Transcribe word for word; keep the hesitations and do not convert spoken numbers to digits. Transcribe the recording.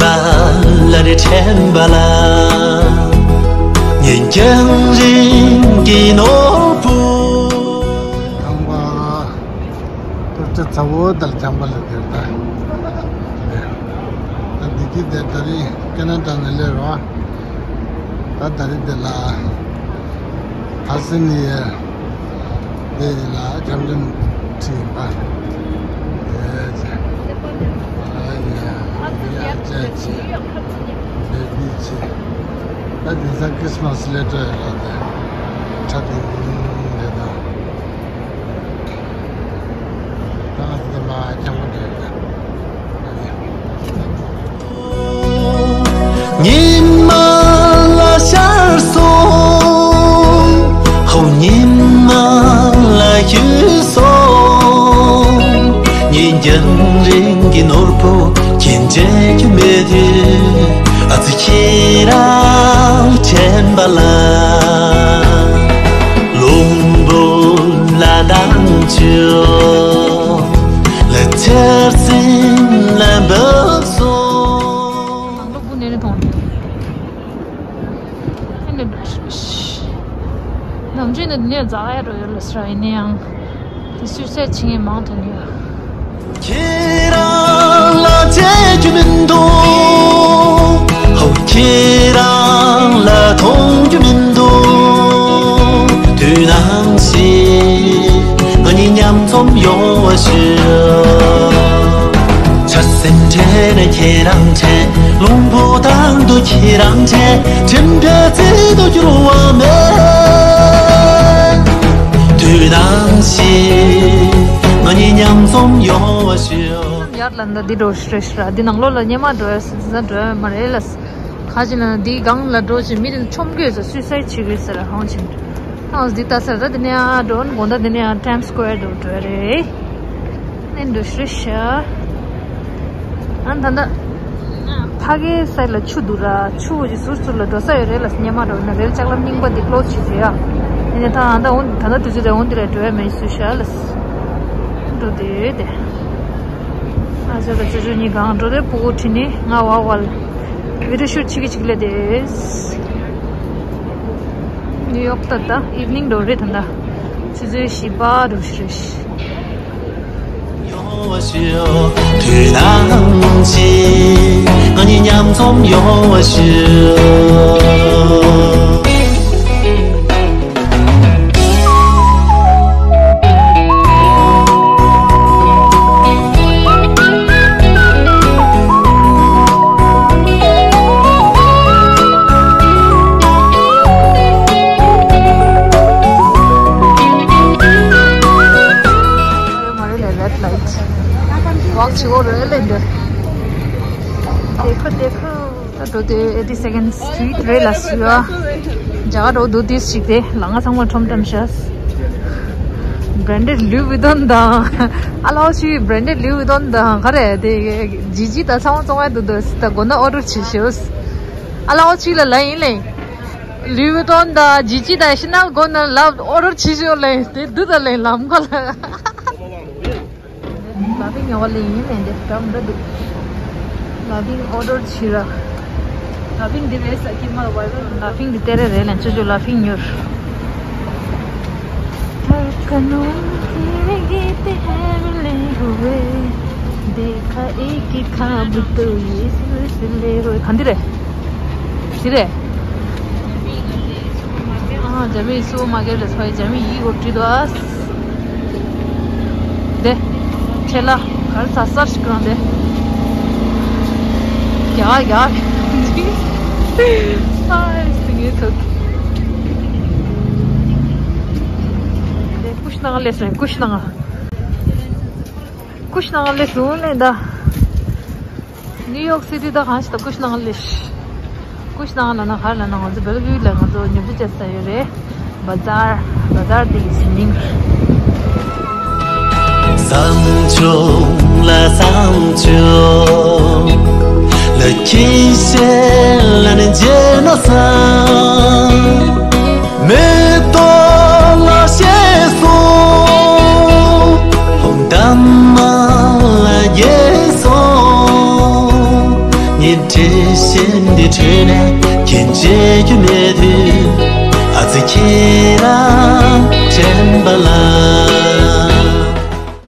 པ་ལ་རེ་དྲན་པ་ལ། ཉིན་རྒྱང་རིང་གི་ནོར་བུ། ཁང་པ་ཏོག་ཙམ་ཚ་བོ་དང་འཆམ་པ་ལ་དེར་ད། ད་འདི་གི་དེ་ད་རིང་ཀེ་ན་ཌ་ནས་སླེབས་རོགས། ད་ད་རིང་དེ་ལ། ད་སི་ནི་ཡ་དེ་ལ་འཆམ་འཆམ་ཅིག་ཡིན་པ། དེ་ཚེ། ཨ་ཡ་ཡ་ཅ་ཅི་བེ་བི་ཅི། ད་དེང་སང་ཁྲིས་མ་སི་ལེ་ཊར་ཡོད་ལ་དེ། ཁྲ་དེ་ཡིན་རེད་ད། ད་ང་ཚོ་མ་འཆམ་པོ་འདྲ་ཡོད་ད། ཉི་མ་ལ་ཤར་སོང་། ཧོ། ཉི་མ་ལ་ཡུལ་སོང་། ཉིན་རྒྱང་རིང་གི་ནོར་བུ་ཁྱེད་འབྲལ་རྒྱུ་མེད་དུས། ཨ་ཙི་ཁྱེད་རང་དྲན་པ་ལ། ལུང་པ་ལ་དྭངས་ཆུ་ལ་ཆར་ཟིམ་ལ་འབབ་སོང་། ནང་ལོགས་ཀུན་ནས་ནི་མཐོང་། ཨ་ནི་འགྲོ་ཤི་ཤི། ནམ་རྒྱུན་ནི་འདི་ནས་འཛག་ཡ་འགྲོ་ཡོད་ལ་སྲ་ཡིན་ན་ཡང་། དེ་སུས་སེ་ཆི་ངེས་མང་དུ་ནུས། ཁྱེད་རང་ལ་བརྗེད་རྒྱུ་མི་འདུག་ཧོ། ཁྱེད་རང་ལ་མཐོང་རྒྱུ་མི་འདུག་དུས་ནམ་ཞིག་ང་གཉིས་མཉམ་འཛོམས་ཡོང་བ་ཞུ། ཆར་ཟིམ་འདྲེས་ནས་ཁྱེད་རང་དྲན། རླུང་བུ་ལྡང་དུ་ཁྱེད་རང་དྲན། དྲན་པའི་རྩེ་དུ་འགྱུར་བ་མེད། དུས་ནམ་ཞིག་ང་གཉིས་མཉམ་འཛོམས་ཡོང་བ་ཞུ། ཡར་ལ་འདི་འགྲོ་ཤི་རེ་ཤི་ར། འདི་ནང་ལོགས་ལ་སྙེ་མ་འགྲོ་ཡ་སི་འཛིན་འགྲོ་ཡ་མ་རེད་ལ། ཁ་ཅིག་ལ་འདི་སྒང་ལ་འགྲོ་ཅིག་མི་རིགས་ཆོམ་གོས་ཟ་སུའི་སའི་བྱེད་དགོས་ཟེར་ཧང་ཅིག་ཨང་འདི་ལྟ་ས་ར་འདི་ནས་ཨ་འགྲོ་ན་དགོང་དག་འདི་ནས་ཨ་ཊའིམ་སི་ཀོ་ཡར་འགྲོ་འགྲོ་རེད། ཨེ་འགྲོ་ཤི་རེ་ཤི། ཨ་ད་ད་ཕ་གའི་སའི་ལ་ཆུ་འདུག་ར། ཆུ་བོ་ཅིག་ཟུར་ཟུར་ལ་འགྲོ་ས་ཡོད་རེད་ལ། སྙེ་མ་འགྲོ་ན་རེལ་ལྕགས་ལམ་རྙིང་པ་འདི་ཀློ་ཟ་བྱས་ཡ། ཨེ་ནས་ད་ཨ་ད་འོ་ད་ད་དུས་ཚོད་དེ་འོ་འདི་ལ་འགྲོ་ཡ་མེད་སུ་ཤ་ལ། འགྲོ་དེ་དེ། ཨ་ཅག་དང་ཅོ་ཅོ་གཉིས་གང་འགྲོ་རེད། སྤུ་གུ་ཁྲིད་ནས་ང་བ་བལ་བི་ཌིའོ་ཤུཊ་བྱེད་ཀྱི་ཅིག་ལས་དེ། ནིའུ་ཡོག་ད་ད་ཨིབ་ནིང་འགྲོ་རེད་ད། ད་ཆུ་ཚོད་བཞི་པ་འགྲོ་ཤི་རེད། ཡོང་བ་ཞུ། དུས་ནམ་ཞིག་ང་གཉིས་མཉམ་འཛོམས་ཡོང་བ་ཞུ། མ་རེད་ལས་རེད་ལའིཊ། ཝོག་བྱེད་འོ་རེད་ལས་འདི། དེ་ཁོ་དེ་ཁོ། ད་འགྲོ་དེ་ཨེ་ཊི་སེ་ཀན་སི་ཊི་རིཊ་རེད་ལ་སུ་ཡ། རྒྱ་གར་འགྲོ་འདུག་དེ་ཞིག་དེ་ལ་ང་ཚང་མ་ཁྲོམ་ཁྲོམ་ཤ། བྷེ་རན་ཌེཌ་ལུའི་ཝི་ཏོན་དང་། ཨ་ལའོ་ཆི་བྷེ་རན་ཌེཌ་ལུའི་ཝི་ཏོན་དང་ག་རེ་དེ་ཇི་ཇི་ད་ཚང་མ་བཙོང་ཡ་འདུག་དོ་ད་དགོན་ན་ཨོ་ཌར་བྱེད་ཤོག་ཨ་ལའོ་ཆི་ལ་ལ་ཡིན་ལེ། ལུའི་ཝི་ཏོན་དང་ཇི་ཇི་དང་ཤི་ནལ་དགོན་ན་ལ་ཨོ་ཌར་བྱེད་ཤོག་ལེ་དེ་འདུག་ད་ལེ་ལམ་ཁ་ལ། ལ་ཕིང་ཉོ་བ་ལེན་ཡིན་ནས་འདི་འདྲ་འདྲ་འདུག་ལ་ཕིང་ཨོ་ཌར་བྱེད་ར། ལ་ཕིང་འདི་རེད་ས་ཀི་མ་བ་ར། ལ་ཕིང་འདི་སྟེར་རེ་རེད་ལན་ཅོ་ཅོ་ལ་ཕིང་ཉོར། ག་འདི་རེད། འདི་རེད། ཨ་ཇ་མི་སུ་པར་མར་ཀེཊ་ལ་ཕ་ཡི་ཇ་མི་ཡིག་གོ་བྲིས་འདུག་ཨ། དེ། ཁྱེད་ལ་གར་ས་སར་ཞིག་གང་དེ། ཡ་ཡ། ཨ་སི་ངའི་ཐུག་དེ་ཀུཤ་ནང་ལས་སོང་ཀུཤ་ནང་། ཀུཤ་ནང་ལས་སོང་ལས་ད། ནིའུ་ཡོག་སི་ཊི་ད་གང་ཞིག་ད་ཀུཤ་ནང་ལས། ཀུཤ་ནང་ལ་ན་གར་ལ་ན་ང་ཚོ་བེལ་བིའུ་ལ་ང་ཚོ་ཉོ་ཚོང་བྱེད་ས་ཡོད་རེད། བ་ཛར་བ་ཛར་དེ་ཡི་ཟིན་ནིང་། བསམ་བྱུང་ལ་བསམ་བྱུང་ལ་ཁྱི་ཤེས་ལ་ནི་བརྗེད་ན་བསམ། མེ་ཏོག་ལ་ཤེས་སོང་། ཧོང་འདམ་མ་ལ་རྒྱས་སོང་། ཉི་ ཁྲོད་ནས་མཁྱེན་བྱེད་རྒྱུ་མེད་དུས། ཨ་ཙི་ཁྱེད་རང་དྲན་པ་ལ།